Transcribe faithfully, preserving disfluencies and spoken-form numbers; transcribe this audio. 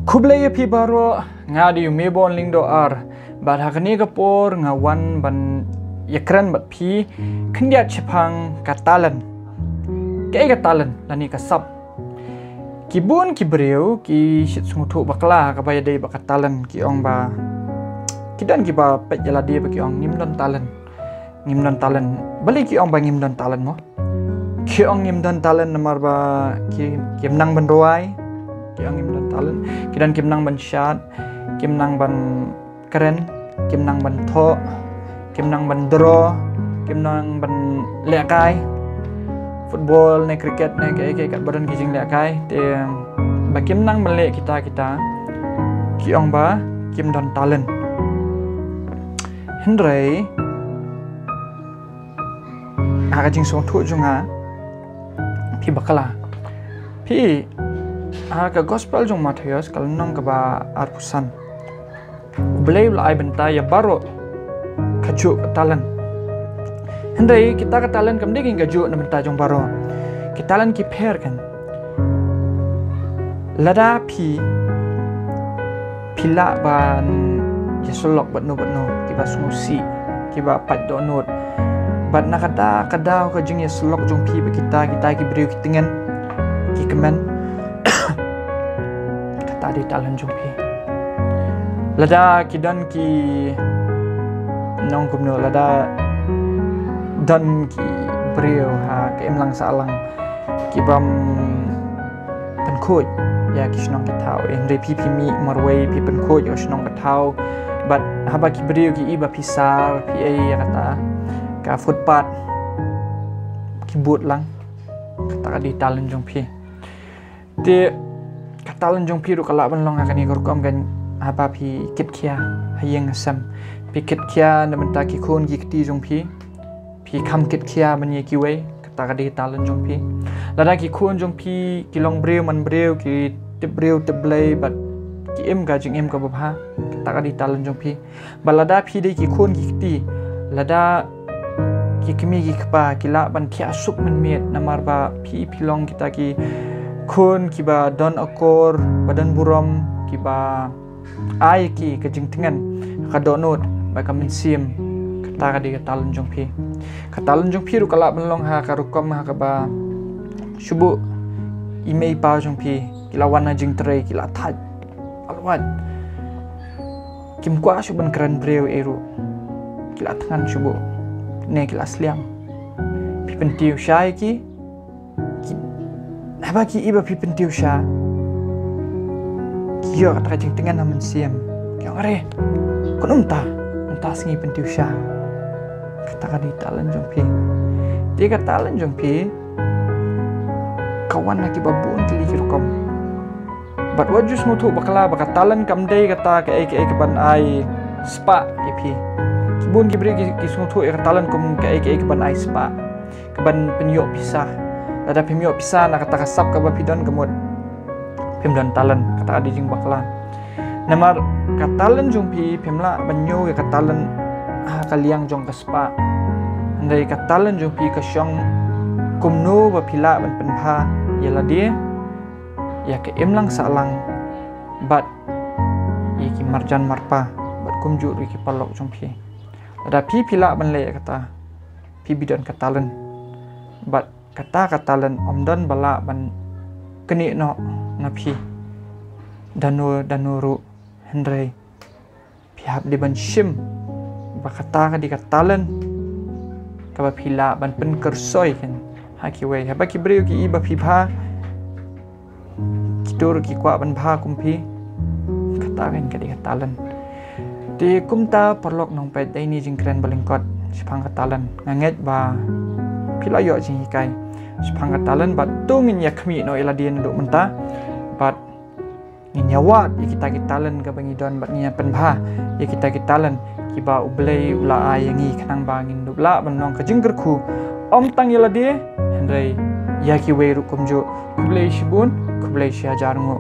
Khublei ïa phi baroh, nga dei u Mebon Lyngdoh Ar. Bad ha kane ka por nga wan ban ïakren bad phi khyndiat shaphang ka talent. Kaei ka talent lane ka sap? Ki bun ki briew ki shit sngewthuh bakla kaba ïadei bad ka talent, ki ong ba, ki don kiba peit ïa lade ba ki ong ngim don talent. Ngim don talent. Balei ki ong ba ngim don talent mo? Ki ong ngim don talent namar ba ki, kim nang ban rwai. Ki ong ngim don talent. Ki don kim nang ban shad, kim nang ban kren, kim nang ban thoh, kim nang ban draw, kim nang ban lehkai football ne cricket ne kaei kaei, katba don ki jinglehkai. Te ba kim nang ban leh kita kita, ki ong ba kim don talent. Hynrei ha ka jingsngewthuh jong nga, phi bakla. Phi, ha ka gospel jong Mathaios, ka lynnong kaba arphew san, U Blei u la ai bynta ïa baroh kajuh ka talent. Hynrei kita ka talent kam dei kein kajuh na bynta jong baroh. Ki talent ki pher kein. Lada phi, phi lah ban ïasyllok bad no bad no, kiba sngewsih, kiba pait dohnud. Bad na kata ka daw ka jingïasyllok jong phi bad kita, kita ki briew ki tngen, ki kmen, kata dei talent jong phi. Lada ki don ki nongkumno, lada don ki briew ha ka imlang sahlang, ki bym pynkhuid ïa ki shnong ki thaw. Hynrei phi, phi mih marwei, phi pynkhuid ïa ka shnong ka thaw. Bad haba ki briew ki i ba phi sar, phi ei ïa kata ka footpath, ki bud lang. Kata ka dei talent jong phi. Te ka talent jong phi ruh ka lah ban long ha kane ka rukom kein, haba phi kitkhia ha ïing ha sem. Phi kitkhia na bynta ki khun ki kti jong phi. Phi kham kitkhia ban ïa kiwei, kata ka dei talent jong phi. Lada ki khun jong phi ki long briew man briew, ki tip briew tip Blei bad ki im ka jingim kaba bha, kata ka dei talent jong phi. Bad lada phi dei ki khun ki kti, lada ki kmie ki kpa ki lah ban thiah suk mynmiet namar ba phi, phi long kita ki khun kiba don akor, ba don burom, kiba ai ki ka jingtngen, ka dohnud bad ka mynsiem, kata ka dei ka talent jong phi. Ka talent jong phi ruh ka lah ban long ha ka rukom ha kaba shu buh i mei i pa jong phi ki la wan na jingtrei, ki la thait, alwat, kim kwah shuh ban kren briew ei ruh, ki la thngan shu buh ne ki la sliang. Phi pyntiew sha ïa ki, ki, haba ki i ba phi pyntiew sha, ki ïoh kata ka jingtngen ha mynsiem. Ki ong, "Are, kano mynta, mynta sngi pyntiew sha." Kata ka dei talent jong phi. Te ka talent jong phi ka wan na kiba bun tylli ki rukom. Bad wat ju sngewthuh bakla ba ka talent kam dei kata kaei kaei kaban ai spah ïa phi. Ki bun ki briew ki, ki sngewthuh ïa ka talent kum kaei kaei kaban ai spah, kaban pynïoh pisa. Lada phim ïoh pisa na kata ka sap kaba phi don, ka mut phim don talent, kata ka dei jingbakla. Namar ka talent jong phi, phim lah ban ñiew ïa ka talent ha ka liang jong ka spah. Hynrei ka talent jong phi ka shong kumno ba phi lah ban pynbha ïa lade, ïa ka imlang sahlang, bad ïa ki marjan marpa, bad kumjuh ruh ïa ki paralok jong phi. Lada phi, phi lah ban leh ïa kata, phi bi don ka talent. Bad kata ka talent ym don ba lah ban knieh noh na phi da no da no ruh, hynrei phi hap dei ban shim ba kata ka dei ka talent kaba phi lah ban pynkyrsoi kein ha kiwei. Haba ki briew ki i ba phi bha, kito ruh ki kwah ban bha kum phi. Kata kein ka dei ka talent. Te kumta paralok nongpeit, da ine i jingkren ba lyngkot shaphang ka talent. Nga ngeit ba phi la ïoh jinghikai shaphang ka talent, bad to ngin ïa khmih noh ïa lade naduh mynta, bad ngin ïa wad ïa kita ki talent kaba ngi don, bad ngin ïa pynbha ïa kita ki talent kiba U Blei u la ai ïa ngi, khnang ba ngin dup lah ban long ka jingkyrkhu ym tang ïa lade, hynrei ïa kiwei ruh kumjuh. Khublei shibun, khublei shihajar nguh.